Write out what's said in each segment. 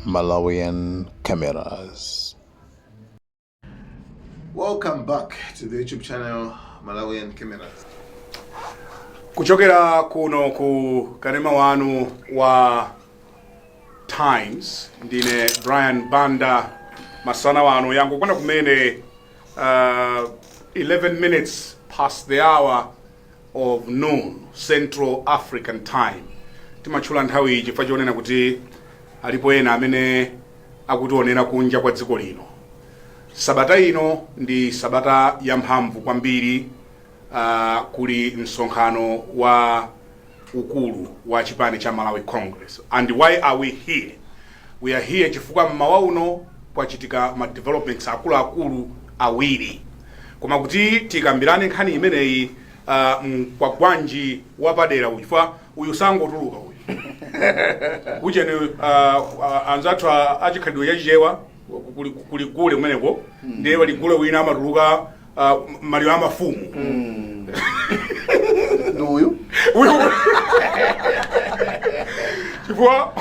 Malawian Cameras. Welcome back to the YouTube channel Malawian Cameras. Kuchokera kuno ku kanema wanu wa Times, ndine Brian Banda. Masana wano yangokwana kumene 11 minutes past the hour of noon, Central African Time. Timatchula nthawi iyi chifukwa chonena kuti alipo ena amene akutionera kunja kwa dziko lino. Sabata ino ndi sabata yamphamvu kwambiri. Kuli msonkhano wa ukulu wa chipani cha Malawi Congress. And why are we here? We are here chifukwa mmawa uno kwachitika ma developments akuluakulu awiri. Koma kuti tikambirane nkhani imeneyi, mkwagwanji wapadera uyu, chifukwa uyu sangotuluka uyu kucheni, anzathu achikhalidwe chachichewa kuli gule kumeneko, ndiye pali gule wina amatuluka maliro amafumu. Ndi uyu. Uyu, chifukwa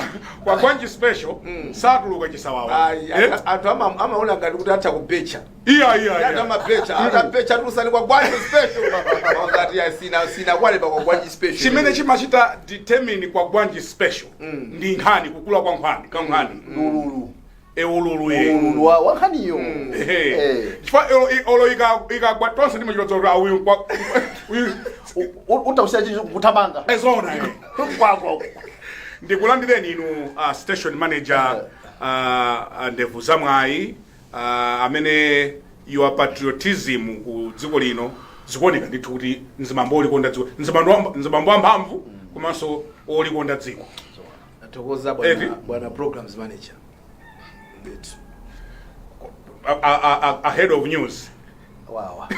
Kwagwanji Special satuluka chisawawa. Ayi, Eh? anthu amaona ngati kuti atha kubecha. Iya. Anthu amabecha, atabecha, "Tulusani Kwagwanji Special," ngati ya sina kwale pa Kwagwanji Special. Chimene chimachita determine Kwagwanji Special ndi nkhani, kukula kwa nkhani, kankhani. Ululu. Eululu ye. Ululu wa nkhaniyo. Ehe. Eh. Chifukwa olo ikagwa, tonse timachita kuti uyu uyu. Utausiya chichi kuthamanga. Ezona, eh. Kwakwa. Ndikulandireni inu station manager, ndevu zamwayi, amene your patriotism ku dziko lino zikuoneka ndithu kuti mzimambo olikonda dziko, mzimambo wamphamvu komanso olikonda dziko. Athokoza. Evi. Bwana programs manager ndithu. A head of news. Wawa.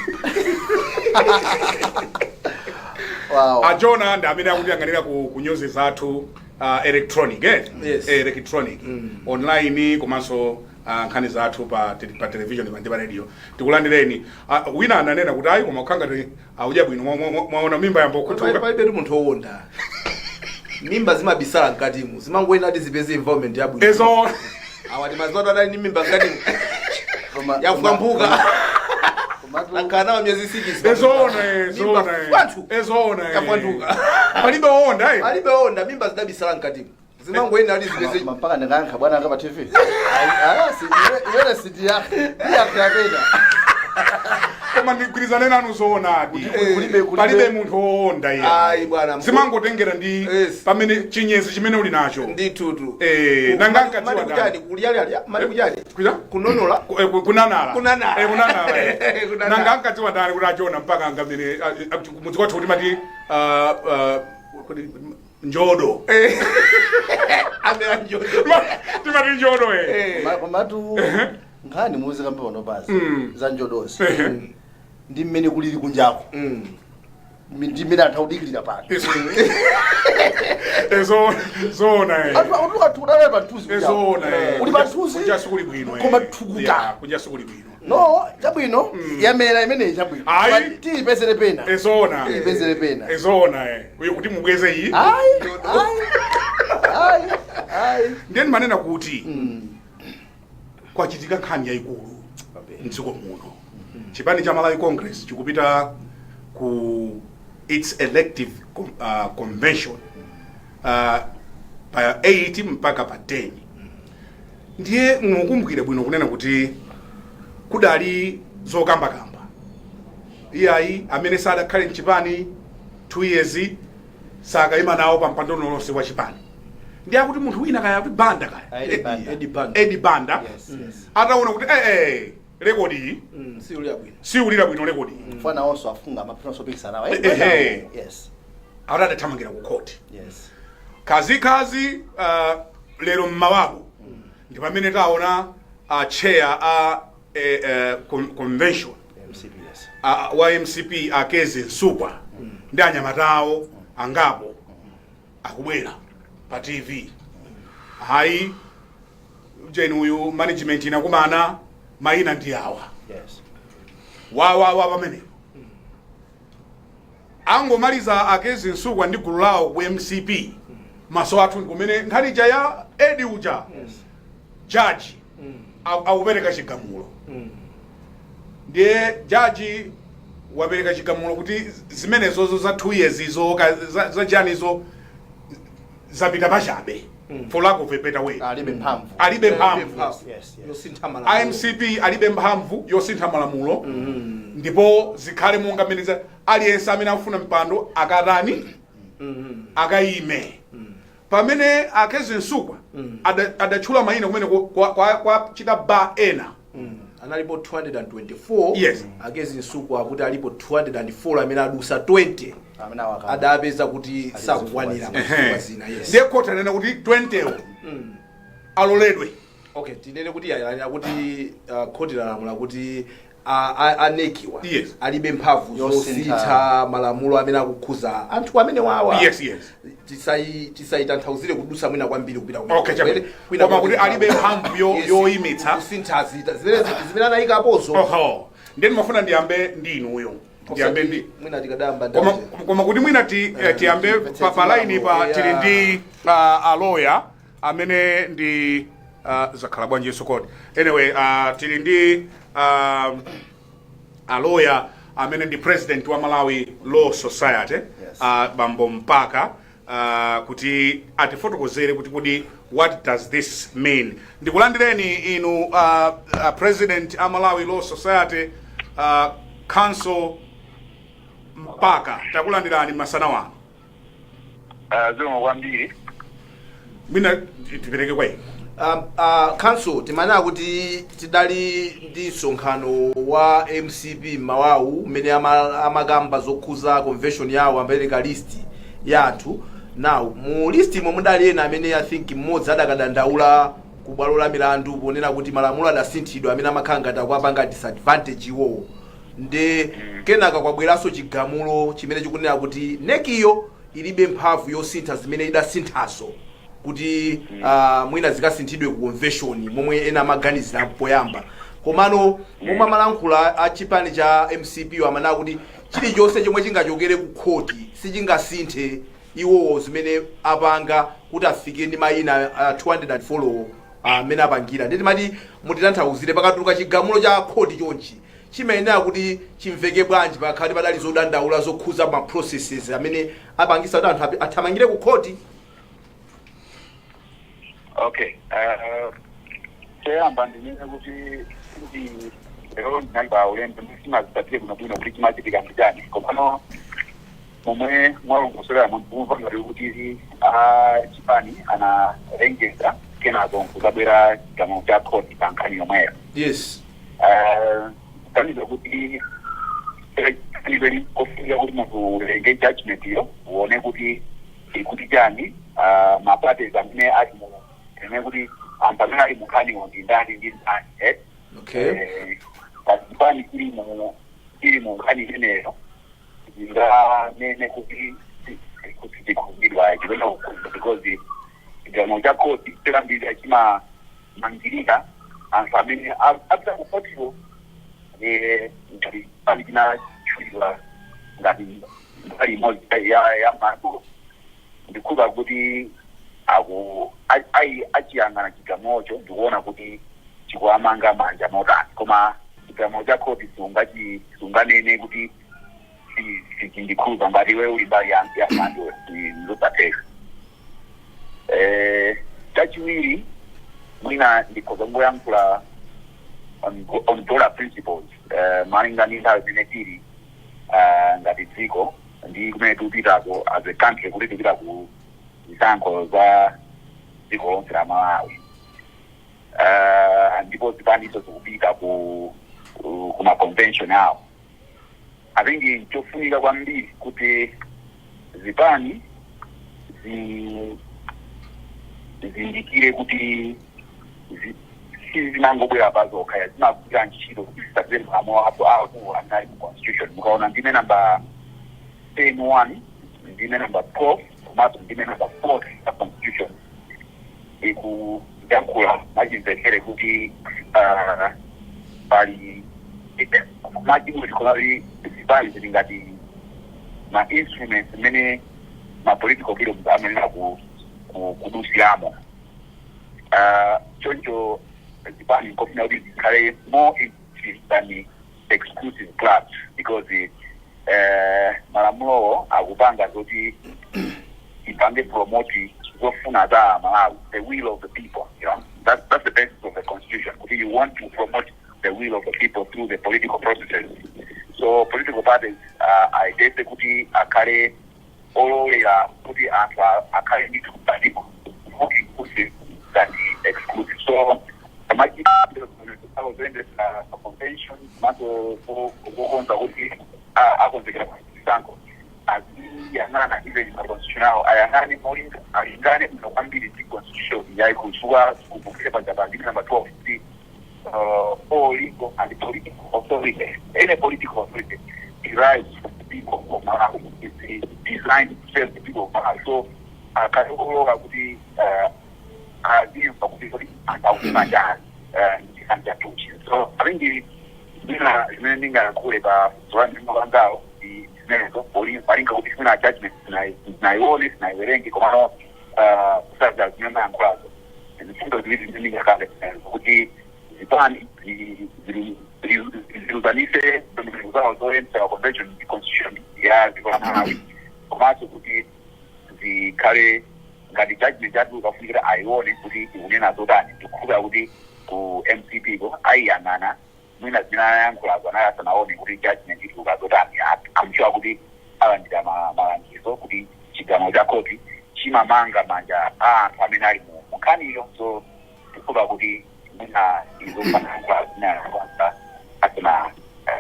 Ajona ndi amene akutiyang'anira ku news zathu, electronic, eh? Yes. Eh, electronic, online, komanso nkhani zathu pa television ndi pa radio. Tikulandireni. Wina ananena kuti ayi, koma kukhanga audya bwino. Mwaona mimba yambo kuthuka. Palibe munthu wowonda. Mimba zimabisala mkatimu, zimangoyena ati zipeze environment yabwino. Ezo. Awa timaziwa adali ndi mimba mkatimu. Yafukampuka. Akhala nawo miyezi 6. Ezona, ezona. Mimba fwanthu. Ezona, eh. Kafwantuka. Palibe wowonda, eh. Palibe wowonda, mimba zidabisala mkatimu, zimangoyena ati zipeze. Mpaka ndikayankha bwana anga pa TV. Ah, si iwene siti yake. Iyakuyapena. Koma ndigwirizane nanu zoonadi. Kulibe Palibe munthu wowonda iye. Ayi bwana. Zimangotengera ndi pamene chinyezi chimene uli nacho. Ndithutu. Eh, nanga nkadziwa Mali ndani? kuchani kulyalya, mali kuchani? Kuja? Kunonola. Kunanala. Kunanala. Eh, kunanala, eh. Kunanala. Nanga ankadziwa ndani kuti achona mpaka angamene mudzi kwathu kuti mati kuti njodo? Amera njodo. Timati njodo, eh. Komatu nkhani muzikamba pano pasi za njodozi ndi mmene kulili kunjako, ndi mmene anthu akudikirira pano. Ezo zona, eh. Anthu akutuluka thukuta pa mthunzi. Ezona, eh. Uli pa mthunzi. Kunja sikuli bwino, eh. Koma thukuta. Yeah, kunja sikuli bwino. No, chabwino, yamera imeneyi, chabwino. Ayi. Koma tiyipezere pena. Ezona. Tiyipezere pena. Ezona, eh. Uyo kuti mubweze iyi. Ayi, ayi, ayi, ayi. Ndiye ndimanena kuti kwachitika nkhani yayikulu mdziko muno. Chipani cha Malawi Congress chikupita ku its elective convention pa 8 mpaka pa 10. Ndiye mukumbukire bwino kunena kuti kudali zokambakamba, iyayi, amene sadakhale mchipani 2 years sakayima nawo pa mpando lonse wa chipani. Ndi akuti munthu wina kaya kuti Banda kaya. Eddie Banda. Eddie Banda. Eddie Banda. Yes. Ataona kuti eh, record iyi Si uli abwino. Siulira bwino record iyi. Fana onso afunga amapita sopikisana nawo. Ehe. Yes. Akuti adathamangira ku court. Kazikazi, lero mmawapo ndi pamene taona chair a convention MCP, yes. Wa MCP, a Kezzie Msukwa, ndi anyamata awo angapo akubwera pa TV. Hayi jeni, uyu management inakumana, mayina ndi awa. Wawawa pamenepo angomaliza a Kezzie Msukwa ndi gulu lawo ku MCP, maso athu ndi kumene nkhani ija ya Eddie uja. Jaji akupereka chigamulo, ndiye jaji wapereka chigamulo kuti zimenezozo za 2 years izo za janizo zapita pachabe, for lack of a better way. Alibe mphamvu. Alibe mphamvu. Yes. Yosintha malamulo. IMCP alibe mphamvu yosintha malamulo, ndipo zikhale monga mmene aliyense amene akufuna mpando akatani? Akayime. Pamene a Kezzie Msukwa adatchula mayina kumene kwa chita ba ena. Analipo 224. A Kezzie Msukwa akuti alipo 204 amene adusa 20. Amene awakana. Adapeza kuti sakukwanira Ehe. pa zina, yes. Ndiye khoti anena kuti 20 wo aloledwe. Okay, tinene kuti yayanena kuti khoti lalamula kuti a NEC wa alibe mphamvu yosintha zosintha malamulo amene akukhuza anthu amene wawa. Yes. Tisayitanthauzire kudusa mwina kwambiri kupita kumene. Okay, chabwino. Kwina Koma kuti alibe mphamvu yoyimitsa. Kusintha zita zimene anayikapozo. Oho, ndiye ndimafuna ndiyambe ndi inuyo, ndiyambe ndi Mwina tikadayamba koma ndaje. Koma kuti mwina tiyambe pa line pa tili ndi aloya amene ndi zakhala bwanji kodi? Anyway, tili ndi aloya amene ndi president wa Malawi Law Society, bambo Mpaka, kuti atifotokozere kuti kodi what does this mean. Ndikulandireni inu, president a Malawi Law Society, Counsel Mpaka, takulandirani masana wano. Zikomo kwambiri. Mwina tipereke kwa inu. Counsel, timanena kuti tidali ndi msonkhano wa MCP mawawu mmene amakamba zokhuza convention yawo, amapereka list ya anthu. Now mu list imwe mudali ena amene, I think, mmodzi adakadandaula ku bwalo la milandu ponena kuti malamulo adasinthidwa amene amakhala ngati akuapanga disadvantage iwowo. Nde kenaka kwabweranso chigamulo chimene chikunena kuti NEC iyo ilibe mphamvu yosintha zimene idasinthazo kuti mwina zikasinthidwe ku convention momwe ena amaganizira poyamba. Komano momwe amalankhula a chipani cha MCP amanena kuti chilichonse chomwe chingachokere ku khoti sichingasinthe iwowo zimene apanga kuti afike ndi mayina 204 amene apangira. Nditi mati mutitanthauzire, pakatuluka chigamulo cha khoti chonchi, chimayenera kuti chimveke bwanji pakhati padali zodandaula zokhuza ma processes amene apangisa kuti anthu athamangire ku khoti? Okay, choyamba ndinene kuti lero ndinali pa ulendo, ndisinatsatire bwinobwino kuti chimachitika ndi chani. Komano momwe mwalongosolera, munthu ngati kuti a chipani analengeza, kenako nkuzabwera chigamulo cha khoti pa nkhani yomweyo. Yes. Kaniza kuti kaniweni kofunika kuti munthu uwerenge judgment iyo, uone kuti ikuti chani, ma parties amene ali mu ene, kuti anthu amene ali mu nkhaniwo ndi ndani ndi ndani, eh? Okay. Pachipani chili mu nkhani imeneyo zinganene kuti tikhuzidwa chipena kukhuzidwa, because chigamulo cha khoti choyambirira chimamangirira anthu amene apita ku khotiwo ngati chipani chinatchulidwa ngati mbali imodzi ya mlandu. Ndikhuza kuti aku achiyang'ana chigamulocho ndikuona kuti chikuamanga manja motani. Koma chigamulo cha khoti sunganene kuti sichindikhuza ngati iwe uli mbali ya mlandu, zosatheka. Chachiwiri, mwina ndikhoza kungoyankhula on broader principles, malinga ndi nthawi zimene tili ngati dziko ndi kumene tikupitako as a country, kuti tikupita ku zisankho za dziko lonse la Malawi, ndipo zipaniso zikupita ku ma convention awo. I think chofunika kwambiri kuti zipani zizindikire kuti sizimangobwera pa zokha, zimagwira ntchito kuti zitsatire malamulo apo akulu amene ali mu constitution. Mukaona ndime namba 10 1, ndime namba 12, komanso ndime namba 40 ya constitution, ikuyankhula mwachimvekere kuti pali mwachimwe tikhonati zipani zili ngati ma instruments imene ma political freedoms amenera kudusiramo. Choncho Zipani nkofuna kuti zikhale more inclusive than exclusive clubs, because malamulowo akupanga zoti ipange promote zofuna za Malawi, the will of the people. That's the basis of the constitution, kuti you want to promote the will of the people through the political processes. So political parties aitese kuti akhale ololera kuti anthu akhale ndithu more inclusive than exclusive. So amachita zoyendesa convention maso kukonza kuti akonzekera chisankho, aziyang'ana even ma constitution awo, ayang'ane molinga alingane bwino kwambiri ndi constitution yaikulu, chifukwa kumbukire paja pa ndime number 12 kuti all legal and political authority, any political authority derives from the people of Malawi. It's designed to serve the people of Malawi. So akhale olola kuti azimva kuti anthu akufuna chani ndi chatuchi. So I think zina zimene ndingayankhule pa zolandimakangawo ndi zimenezo, malinga kuti zimene judgment sinayione, sinayiwerenge, komano kusaza zimene mayankhulazo, mfundo ziwiri zimene ndingakambe zimenezo, kuti zipani ziluzanise ndondomeko zawo zoyendesa convention ndi constitution ya dziko la Malawi, komanso kuti zikhale ngati judgment yathu kafunikira ayione kuti ikunena zotani. Ndikukhulupira kuti ku MCP ko ayiyang'ana, mwina zimene anayankhulazo anali asanaone kuti judgment ituluka zotani. I'm sure kuti alandira malangizo kuti chigamulo cha khoti chimamanga manja a anthu amene ali mu nkhaniyo. So ndikukhulupira kuti mwina izo panayankhula zimene anayankhula asana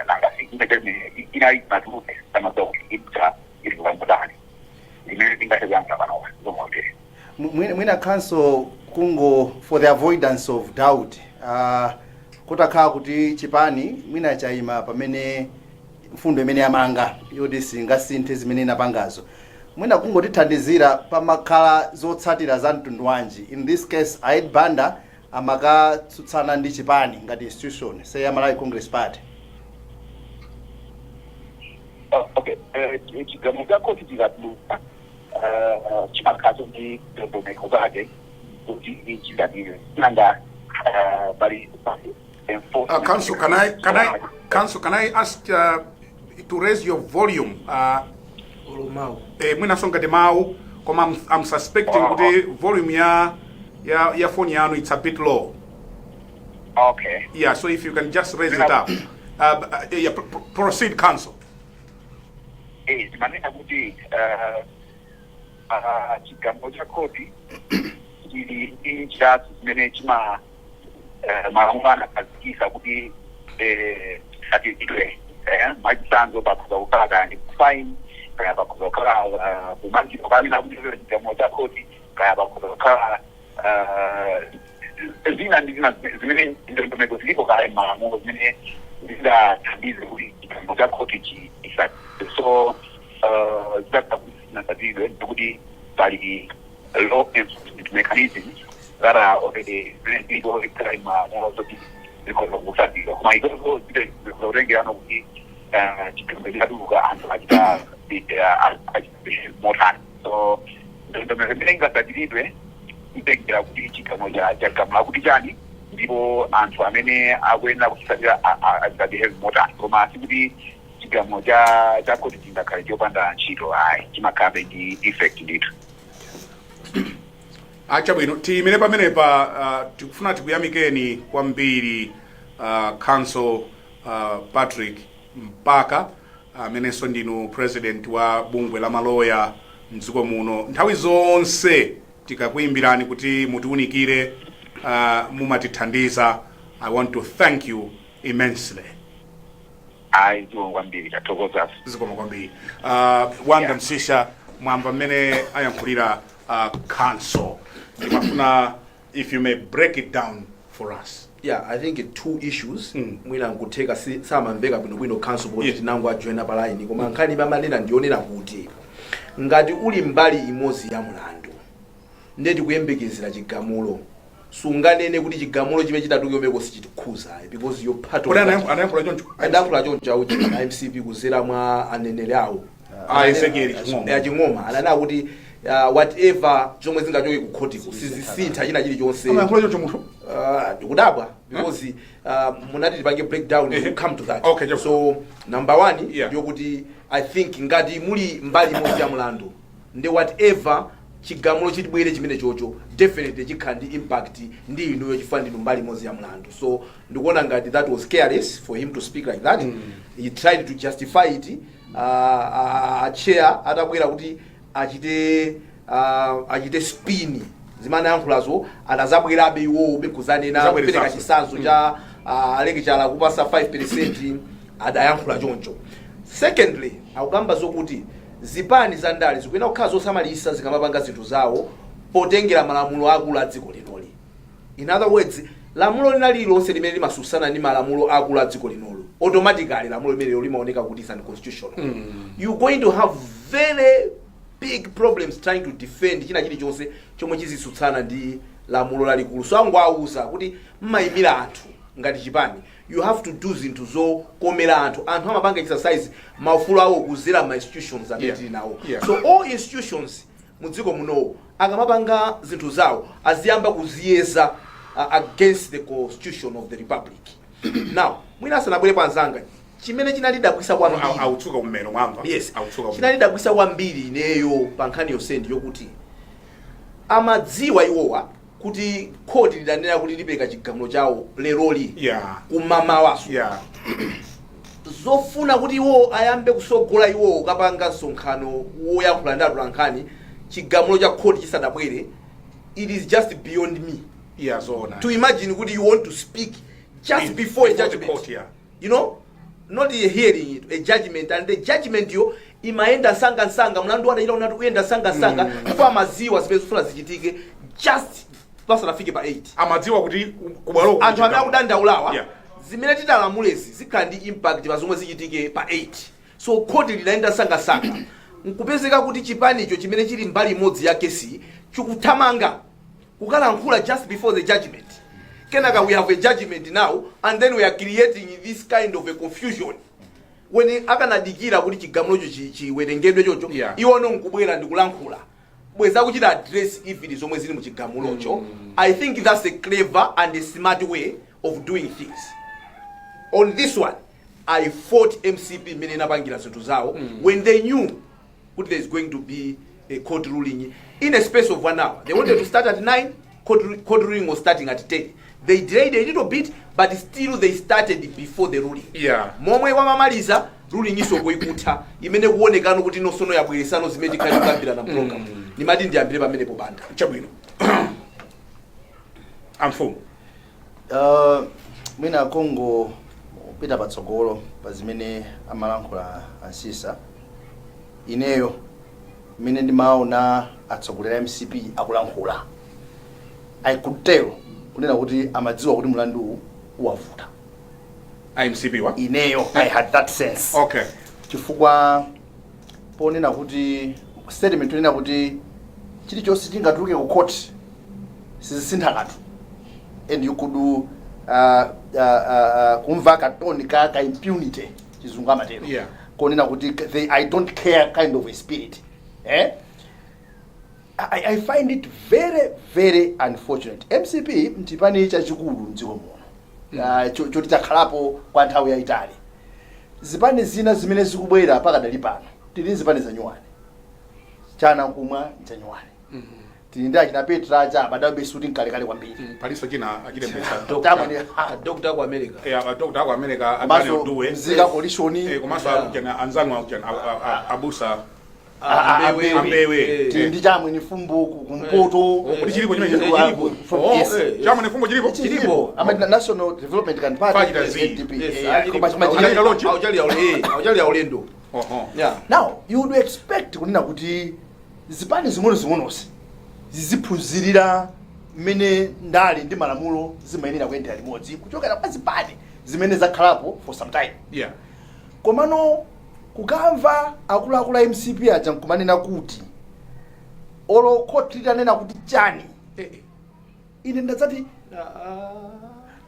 nangasi ine judgment inali matuluke samadziwa kuti itha ituluka motani. Imene ndingathe kuyankhula panopa zomwe. Mwina counsel, kungo for the avoidance of doubt, kutakhala kuti chipani mwina chayima pamene mfundo imene yamanga yoti singasinthe zimene inapangazo, mwina kungotithandizira, pamakhala zotsatira za mtundu wanji? In this case, Aid Banda amakatsutsana ndi chipani ngati institution, say ya Malawi Congress Party. Oh, okay. Chigamulo cha khoti chikatuluka, chimakhaso ndi ndondomeko zake kuti chidalire nanga pali Counsel, Counsel, can I ask to raise your volume? Olomawu. Mwinaso ngati mawu, koma I'm suspecting kuti volume ya phone yanu, it's a bit low. Okay. Yeah, so if you can just raise it up. Yeah, proceed, counsel. Zimanena kuti chigamulo cha khoti chili ndi njirazo zimene chima malamulo anakhazikisa kuti tsatiridwe. Mwachitsanzo, pakhoza kukhala kaya ndi fine, kaya pakhoza kukhala kumangidwa kamene kuti chigamulo cha khoti, kaya pakhoza kukhala zina ndi zina zimene ndondomeko zilipo kale m'malamulo zimene zingathandize kuti chigamulo cha khoti chisa. So zidakhala kuti zinatsatiridwe, ndikuti pali law enforcement mechanisms that are already zimene zilipo zikhala m'malamulo zoti zikhoza kutsatidwa, koma izozo zikutengerano kuti chigamulo chatuluka, anthu achita motani. So ndondomeko imene ingatsatiridwe itengera kuti chigamulo chagamula kuti chani, ndipo anthu amene akuyenera kuchitsatira achita behave motani. Koma sikuti chigamulo cha khoti chingakhale chopanda ntchito, ayi, chimakhalabe ndi effect ndithu. Achabwino, tiyimire pamenepa. Tikufuna tikuyamikeni kwambiri, Counsel Patrick Mpaka, amenenso ndinu president wa bungwe la maloya mdziko muno. Nthawi zonse tikakuyimbirani kuti mutiunikire, mumatithandiza. I want to thank you immensely. Ayi, zikomo kwambiri, tathokoza. Zikomo kwambiri. Wanda Msisha, mwamva mmene ayankhulira counsel. Ndimafuna if you may break it down for us. Yeah, I think two issues. Mwina nkutheka samamveka bwinobwino counsel kuti tinango ajoina pa line, koma nkhani pamanena ndionena kuti ngati uli mbali imodzi ya mlandu, ndiye tikuyembekezera chigamulo, sunganene kuti chigamulo chimene chitatuluke umeko sichitikhuza, because you're part of Kodi that. Anayankhula choncho? Adayankhula choncho auchi a MCP kuzera mwa aneneri awo. A Ezekiel Ching'oma. Ya, Ching'oma ananena kuti whatever zomwe zingachoke ku khotiko sizisintha china chilichonse. Amayankhula choncho munthu? Ndikudabwa. Because munati tipange breakdown, we'll come to that. Okay, Jeff. So number one, ndiyokuti I think ngati muli mbali imodzi ya mlandu, ndi whatever chigamulo chitibwere chimene chocho, definitely chikhala ndi impact ndi inuyo, chifukwa ndinu mbali imodzi ya mlandu. So ndikuona ngati that was careless for him to speak like that. He tried to justify it, chair atabwera kuti achite spin zimene ayankhulazo, atazabwerabe iwowo bekuzanena Zabwerezanso. kupereka chitsanzo cha alekichala kupasa 5, adayankhula choncho. Secondly, akukamba zokuti zipani za ndale zikuyenera kukhala zosamalisa zikamapanga zinthu zawo potengera malamulo akulu a dziko linoli. In other words, lamulo lina lililonse limene limasusana ndi malamulo akulu a dziko linolo, automatically lamulo limenelo limaoneka kuti is unconstitutional. You're going to have very big problems trying to defend china chilichonse chomwe chizitsutsana ndi lamulo lalikulu. So angowauza kuti mmayimira anthu ngati chipani, you have to do zinthu zokomera anthu. Anthu amapanga exercise maufulu awo kuzera ma institutions amene tili nawo. So all institutions mudziko munowo akamapanga zinthu zawo aziyamba kuziyeza against the Constitution of the Republic. Now, mwina asanabwere pa anzanga, chimene chinandidabwisa kwambiri, Autsuka kummero, mwamva? Yes. Autsuka kummero. Chinandidabwisa kwambiri ineyo pa nkhani yonse ndi yokuti amadziwa iwowa kuti khoti lidanena kuti lipereka chigamulo chawo leroli kumamawaso. Zofuna kuti iwo ayambe kusogola, iwo kapanga msonkhano woyankhula ndi atolankhani chigamulo cha khoti chisadabwere, it is just beyond me Yeah, zoona. to imagine kuti you want to speak just before a before the judgment. court, yeah. Not a hearing it, a judgment. And the judgment yo imayenda sangasanga, mlandu wanachita unati uyenda sangasanga, ndipo amaziwa zimene zifuna zichitike just pasanafike pa 8. Amadziwa kuti kubwalo Anthu amene akudandaulawa, zimene titalamulezi zikhala ndi impact pa zomwe zichitike pa 8. So khoti lidayenda sangasanga, nkupezeka kuti chipanicho chimene chili mbali imodzi ya kesi chikuthamanga kukalankhula just before the judgment. Kenaka we have a judgment now, and then we are creating this kind of a confusion, when akanadikira kuti chigamulocho chiwerengedwe chocho, iwono nkubwera ndikulankhula, bweza kuchita address even zomwe zili mu chigamulocho. I think that's a clever and a smart way of doing things. On this one, I fought MCP imene inapangira zinthu zawo when they knew kuti there is going to be a court ruling in a space of one hour. They wanted to start at 9, court ruling was starting at 10. They delayed a little bit, but still they started before the ruling. Momwe wamamaliza ruling isoko ikutha, imene kuonekano kuti nosono yabweresano zimene tikhali kukambirana program. Nimati ndiyambire pamenepo, Banda. Chabwino, amfumu. Mwina Kongo kupita patsogolo pa zimene amalankhula ansisa, ineyo mmene ndimaona atsogoleri a MCP akulankhula, I could tell kunena kuti amadziwa kuti mlanduwu uwavuta. IMCP wa? Ineyo I had that sense, chifukwa ponena kuti statement yonena kuti chilichonse chingatuluke ku court sizisintha kanthu, and you could kumva ka tone ka impunity, Chizungu amatero, konena kuti I don't care kind of a spirit, eh? I find it very very unfortunate. MCP mchipani chachikulu mdziko muno, choti chakhalapo kwa nthawi yayitali. Zipani zina zimene zikubwera pakadali pano, tili zipani zanyuwani, chana nkumwa chanyuwani, tili ndi achina Petra cha abadabe suti nkalekale kwambiri. Paliso china achilembetsa. Doctor ku America. Doctor aku America. Komanso Daniel Duwe. Mzika Coalition. Komanso akujana anzanu akujana abusa. Ambewe. Ambewe. Tili ndi chamwe fumbo kumpoto. Kuti chilipo chimene? Chilipo. Yes. Chamwe fumbo chilipo. Chilipo. Ama National Development Can Party. Fajita Z. NDP. Yes, Koma Achita launch? Auchali aulendo. Yeah. Now you would expect kunena kuti zipani zing'ono-zing'onozi ziziphunzirira mmene ndale ndi malamulo zimayenera kuyendera limodzi kuchokera kwa zipani zimene zakhalapo for some time. Komano kukamva akuluakulu a MCP aja nkumanena kuti olo khoti litanena kuti chani, ine ndadzati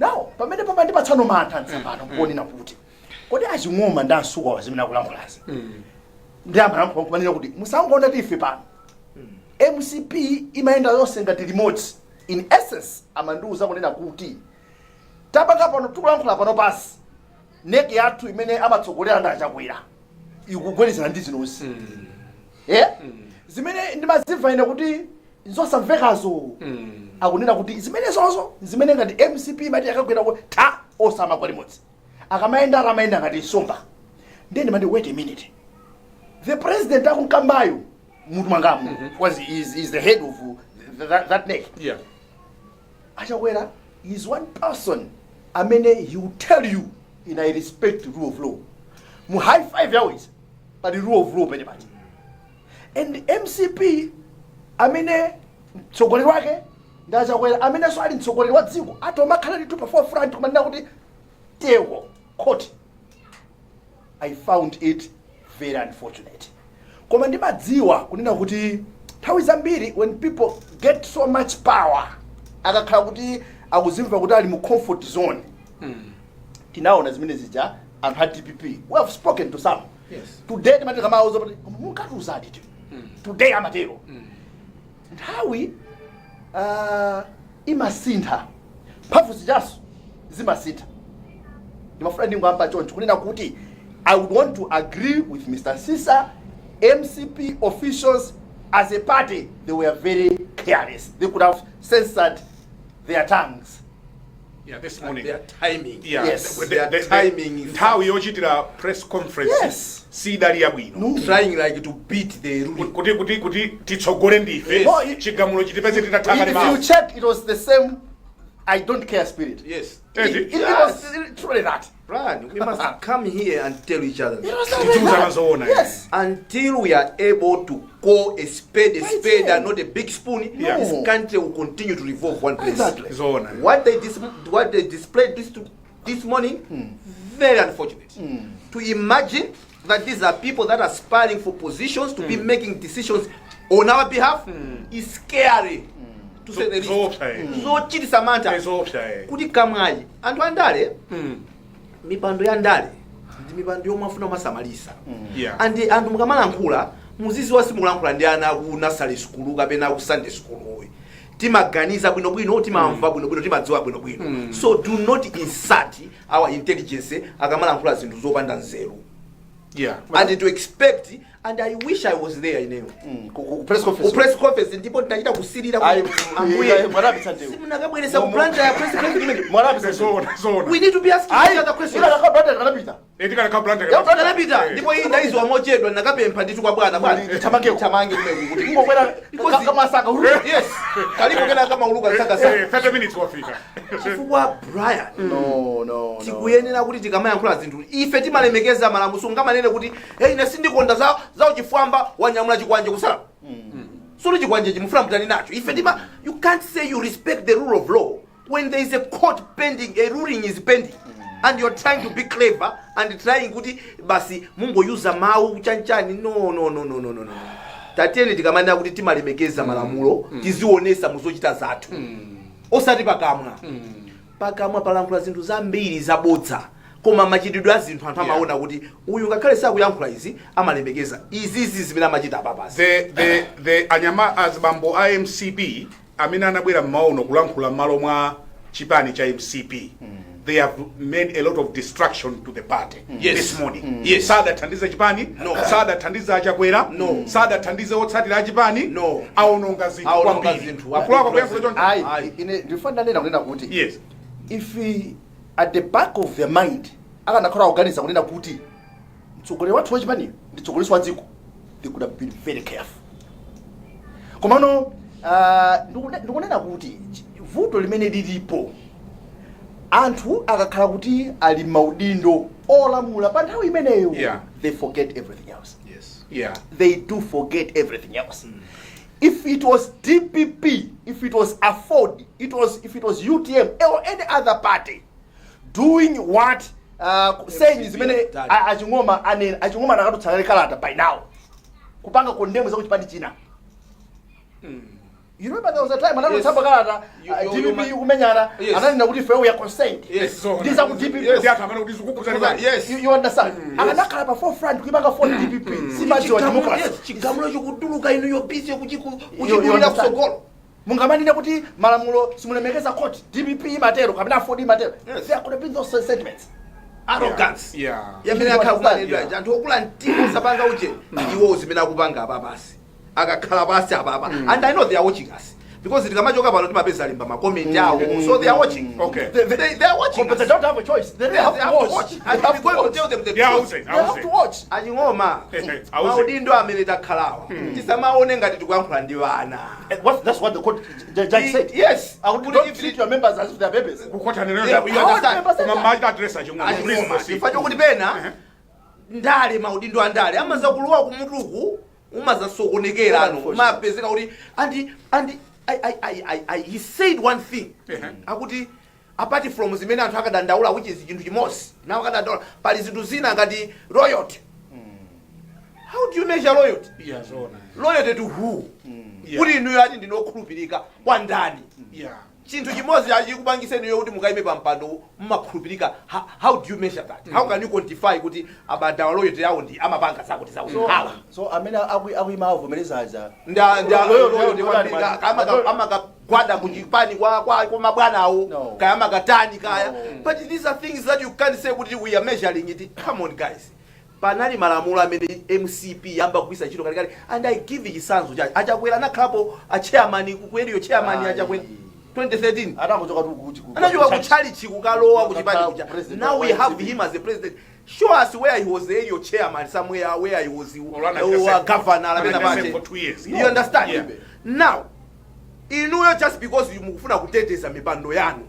now pamene pamandipatsano mantha mtsambano mponena kuti kodi aching'oma ndi ansuku zimene akulankhulazi ndi amalankhula nkumanena kuti musangoona tife pano, MCP imayenda yonse ngati limodzi. In essence amandiuza kunena kuti Tapanga pano, tikulankhula pano pasi, NEC yathu imene amatsogolera ndi Achakwera ikugwirizana ndi zinozi, eh? Zimene ndimazimva ine kuti zosamvekazo, akunena kuti zimene zozo zimene ngati MCP imati akagwera ku ta osamagwa limodzi, akamayenda atamayenda ngati nsomba. Ndiye ndimati, wait a minute, the president akunkambayo mutu mwangamu was is the head of that NEC. Achakwera is one person amene he will tell you in I respect rule of law. Mu high five yawo izi pali rule of law pene paja. And MCP amene mtsogoleri wake ndi Achakwera, amenenso ali mtsogoleri wa dziko, atomakhala ndithu pa forefront kumanena kuti tewo court. I found it very unfortunate, koma ndimadziwa kunena kuti nthawi zambiri when people get so much power, akakhala kuti akuzimva kuti ali mu comfort zone, tinaona zimene zija anthu a DPP. We have spoken to some today, timati kamauza kuti munkatiuzadi tu today amatero. Nthawi imasintha, mphamvu zijaso zimasintha. Ndimafuna ndingoyamba choncho kunena kuti I would want to agree with Mr. Sisa. MCP officials as a party, they were very careless. They could have censored their tongues. Yeah, this morning. Their timing. Yeah. Yes. Their timing is Nthawi yochitira press conference sidali yabwino. No. Trying like to beat the ruling. Kuti titsogole ndife, No, chigamulo chitipeze titathanga. If you check, it was the same "I don't care" spirit. It was truly that. Brian, we must come here and tell each other. It was Tidziuzana that. zoona. Yes. Until we are able to call a spade Right. and not a big spoon, this country will continue to revolve one place. Zoona. What they displayed this morning, very unfortunate. To imagine that these are people that are aspiring for positions to be making decisions on our behalf is scary, to say the least. Zoopsa, eh. Zochitisa mantha. Zoopsa, eh. Kuti kamwayi anthu andale, mipando ya ndale ndi mipando yomwe afuna kumasamalisa. And anthu mukamalankhula muziziwa simukulankhula ndi ana aku nursery school kapena aku Sunday school. Timaganiza bwinobwino, timamva bwinobwino, timadziwa bwinobwino. So do not insult our intelligence akamalankhula zinthu zopanda nzeru. And to expect, and I wish I was there ineyo Ku press conference. Ku press conference, ndipo ndinachita kusilira Ayi, kuti ambuye, mwarapitsa ndewu. simunakabweresa ku Blantyre ya press conference. Mwarapitsa ndewu. Zoona, zoona. We need to be asking each other questions. Ila kakabata kanapita. Tikanakhala Ya, Kanapita. Ndipo iyi ndaiziwa mochedwa, nakapempha ndithu kwa bwana, bwana, Thamangeko. Thamange kumeku kuti Kungokwera kamasaka. Yes, kalipo kena kamauluka saka. 30 minutes wafika. Chifukwa Brian, No, no, no. tikuyenera kuti tikamayankhula zinthu, ife timalemekeza malamulo. Ngamanene kuti, hey, ine sindikonda za uchifwamba, wanyamula chikwanje kusala solo chikwanje chimufuna mutani nacho. Ife tima you can't say you respect the rule of law when there is a court pending, a ruling is pending, and you're trying to be clever and trying kuti basi mungoyuza mawu chanchani. No, no, no, no, no, no, no. Tatiyeni tikamanena kuti timalemekeza malamulo, tizionesa muzochita zathu, osati pakamwa. Pakamwa palankhula zinthu zambiri zabodza, koma machitidwe a zinthu anthu amaona kuti uyu ngakhale sakuyankhula izi, amalemekeza izizi zimene amachita apapasi. The anyama azibambo a MCP amene anabwera mmaono kulankhula m'malo mwa chipani cha MCP, they have made a lot of destruction to the party this morning. Sadathandize chipani. No. Sadathandize Achakwera. No. Sadathandize otsatira achipani. No. Aononga zinthu Aononga kwambiri. zinthu. Kulakwa kuyankhula choncho? Ayi, ine ndifuna ndanena kunena kuti if at the back of their mind akanakhala kuganiza kunena kuti mtsogoleri wathu wachipaniyo ndi mtsogoleri wa dziko, they could have been very careful. Komano ndikunena kuti vuto limene lilipo, anthu akakhala kuti ali maudindo olamula pa nthawi imeneyo, they forget everything else. They do forget everything else. If it was DPP, if it was AFORD, it was if it was UTM or any other party doing what saying zimene done. Aching'oma anena, Aching'oma anakatutsa kalata by now kupanga condemn za kuchipani china. You remember there was a time anatutsa kalata, DPP kumenyana, ananena kuti ife we are concerned. Ndiza ku DPP. Ndi anthu amene kuti zikukhudzani. You understand? Akanakhala pa forefront kuipanga for DPP, simadziwa democracy. Yes, chigamulo chikutuluka, inu you're busy You kuchidulira understand? kusogolo. Mungamanene kuti malamulo simulemekeza court, DPP imatero kapena AFORD imatero. Yes. There could have been those sentiments. Arrogance yamene akhala kumanedwa Yeah. anthu okula mtima osapanga uje iwo zimene akupanga apa basi, akakhala pasi apapa, and I know they are watching us because tikamachoka pano timapeza limba ma comment awo, so they are watching. They are watching But they us. don't have a choice. They They have have to to watch. watch They and have we're to going to watch. tell them the Yeah, truth. auze. They have to watch. Aching'oma, Auze. maudindo amene takhalawa, tisamaone ngati tikuyankhula ndi vana. And that's what the court judge said. Yes. I would Kuti don't if treat your members as if they're babies. Kukhotaniro. Yeah, you understand. Koma machita address aching'oma, please Aching'oma, proceed. chifukwa chokuti pena ndale, maudindo a ndale amaza kulowa kumutuku, umazasokonekera ano, umapezeka kuti and he said one thing, akuti apart from zimene anthu akadandaula, which is chinthu chimodzi nawo akadandaula, pali zinthu zina ngati loyalty. How do you measure loyalty? Yeah, zona. Loyalty to who? Kuti inuyo ati ndinokhulupirika kwa ndani? Chinthu chimodzi achikupangiseniyo kuti mukayime pa mpando mmakhulupirika, how do you measure that? How can you quantify kuti abadawa loyalty yawo ndi amapanga zakuti zakuti? How? So amene akuyima avomereza aja. Nda Loyalty loyalty kwambiri, amakagwada kuchipani kwa mabwana awo. No. Kaya amakatani kaya. No. But these are things that you can't say kuti we are measuring it. Come on, guys, panali malamulo amene MCP yamba kugwisa ntchito kalikali, and I give chitsanzo chacho Achakwera anakhalapo a chairman ku area chairman. Ayi. Achakwera 2013 Atangochoka tu anachoka ku chalichi kukalowa ku chipani Kukakhala kuja. president Now wa we have MCP. him as a president. Show us where he was the area chairman somewhere, where he was Or governor Anachita amene pache. for 2 years. You understand? Yeah. Now inuyo, just because mukufuna kuteteza mipando yanu,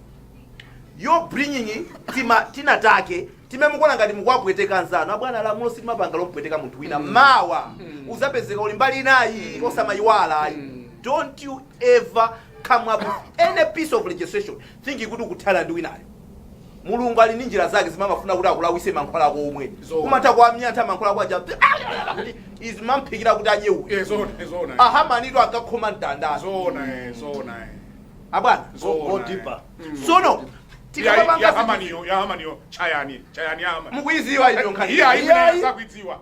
you're bringing tima tinatake timemukuona ngati mukuwapweteka anzanu. Abwana, lamulo silimapanga lompweteka munthu wina. Mawa uzapezeka uli mbali inayi, osamayiwala. Don't you ever come up with any piece of legislation thinking kuti ukuthana ndi winayo. Mulungu ali ndi njira zake zimamafuna kuti akulawise mankhwala ako omwe. Zoona. Umatha kuamyantha mankhwala ako aja kuti izi mamphikira kuti adye uyu. Yeah, zona, zona. Ahamanito akakhoma mtandalo. Zona, zona. Abwana, Zona. Go deeper. Sono Ya Hamaniyo, ya Hamaniyo, chayani, chayani ya Hamani. Mukuiziwa iyo nkhani? Iya, Iya, imene sakuidziwa.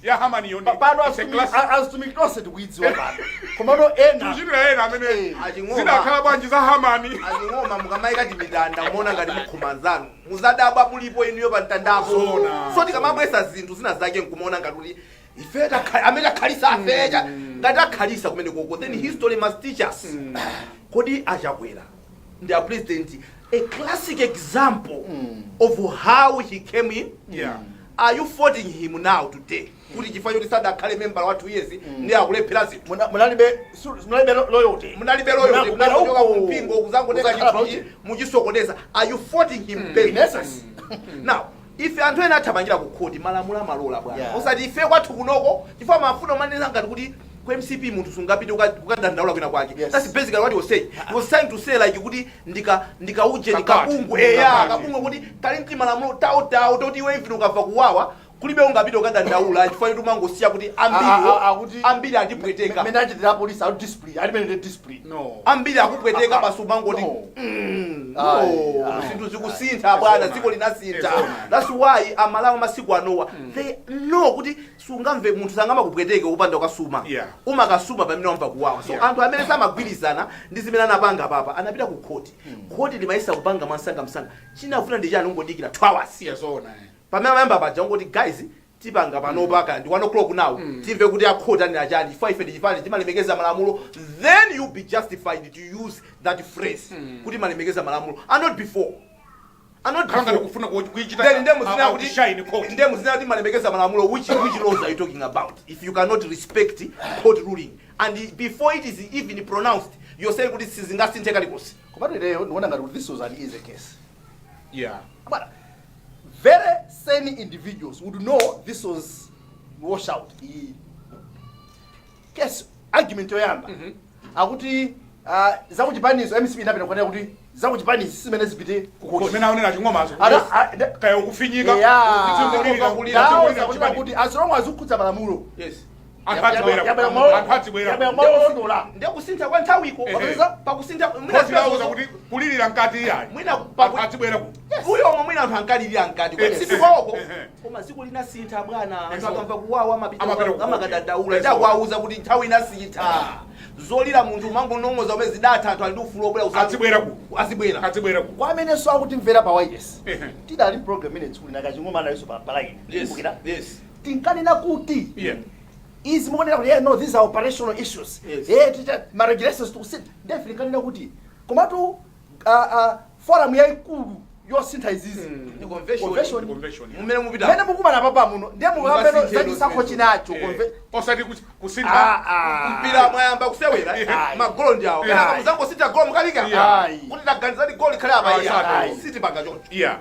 Ya Hamaniyo ndi Pano it's a classic. azitumiki tonse tikuidziwa pano, komano ena Tuchitira ena amene Aching'oma. zidakhala bwanji za Hamani. Aching'oma, mukamayika timitanda mumaona ngati mukhoma anzanu, muzadabwa mulipo inuyo pa mtandapo. Zona. So tikamabwesa zinthu zina zake nkumaona ngati kuti ife amene takhalisa afecha ngati akhalisa kumene koko, then history must teach us. Kodi Achakwera ndi a president, a classic example of how he came in. Are you faulting him now today kuti chifukwa choti sadakhale member wa 2 years ndi akulephera zinthu? Munalibe loyalty. Munalibe loyalty. Munakubwera Munachoka uko. kumpingo kuzangotenga Kuzakhala chinthuchi muchisokoneza. Are you faulting him In essence. Now ife anthu ena athamangira ku khoti, malamulo amalola, bwana. Osati ife kwathu kunoko, chifukwa mafuno manena ngati kuti ku MCP munthu sungapite kukadandaula kwina kwake. That's basically what he was saying. He was trying to say like kuti ndikauje Kakati. ndikabungwe eya Kakati. kabungwe kuti kali mti malamulo tawo tawo toti iwe even ukamva kuwawa kulibe ungapite ukadandaula, chifukwa choti umangosiya kuti ambiri Akuti ambiri andipweteka. Mene achitira polisi ali discipline, ali mene discipline. No. Ambiri akupweteka basi, umangoti No. No, Ayi, zinthu zikusintha, bwana, Ezona. dziko linasintha. Ezona. That's why Amalawi masiku anowa they know kuti sungamve munthu sangamakupweteke upanda ukasuma. Umakasuma pamene wamva kuwawa. So anthu amene samagwirizana ndi zimene anapanga papa anapita ku khoti. Khoti limayesa kupanga mwansangamsanga. Chinafuna ndi chani? Ungodikira 2 hours. Yeah, zona. Pamene amayamba paja ungoti, "Guys, tipanga panopa kaya ndi 1 o'clock now, timve kuti akhoti anena chani, chifukwa ife ndichipani timalemekeza malamulo." Then you be justified to use that phrase kuti malemekeza malamulo, and not before, and not Khala ngati before. kufuna kuichita Then nde muzina kuti outshine court. nde muzina kuti malemekeza malamulo. Which laws are you talking about if you cannot respect court ruling and before it is even pronounced you're saying kuti sizingasinthe kalikonse? Komatu ineyo ndikuona ngati kuti this was an easy case. But very sane individuals would know this was wash out. Iyi case, argument yoyamba akuti zakuchipanizo, MCP inapita kukanena kuti zakuchipanizi simene zipite ku court. Zimene aonera ching'omazo. Kaya ukufinyika. Yeah. Ndawo zakuti kuti as long as ukhudza malamulo. Anthu atibwera. Anthu atibwera. Yabwera malondola. Ndiye kusintha kwa nthawiko. Pakusintha mwina Khoti lauza kuti kulirira mkati iyayi. Mwina Anthu atibwera ku. uyomo mwina anthu ankalirira mkati kwa MCP kwawoko. Koma dziko linasintha, bwana. Anthu Ezo. akamva kuwawa amapita Amapita ku amakadandaula. Ezo. Ndakuwauza kuti nthawi inasintha, zolira munthu umangonong'oza umene zidatha. Anthu ali ndi ufulu obwera. Azibwera ku Azibwera. Azibwera ku Kwa amenenso akutimvera pa wireless, tidali program imene tsiku lina Kaching'oma analinso pa line. Kumbukira? Yes. Tinkanena kuti izi mukunena kuti, yeah, no, these are operational issues, ma regulations tikusintha, ndefe tinkanena kuti komatu forum yayikulu yosintha izizi Ndi convention. Convention. Convention, yeah. Mumene mupita. Mene mukumana papa muno, ndiye mukambeno Mungasinthe zachisankho zinthu. chinacho. Osati kusintha. Ah, ah. Mpira mwayamba kusewera, magolo ndi awo. Kenaka muzangosintha golo mukalika Yeah. Ayi. kuti taganizani golo likhale apa. Ah, Iya, exactly. sitipanga choncho. Yeah.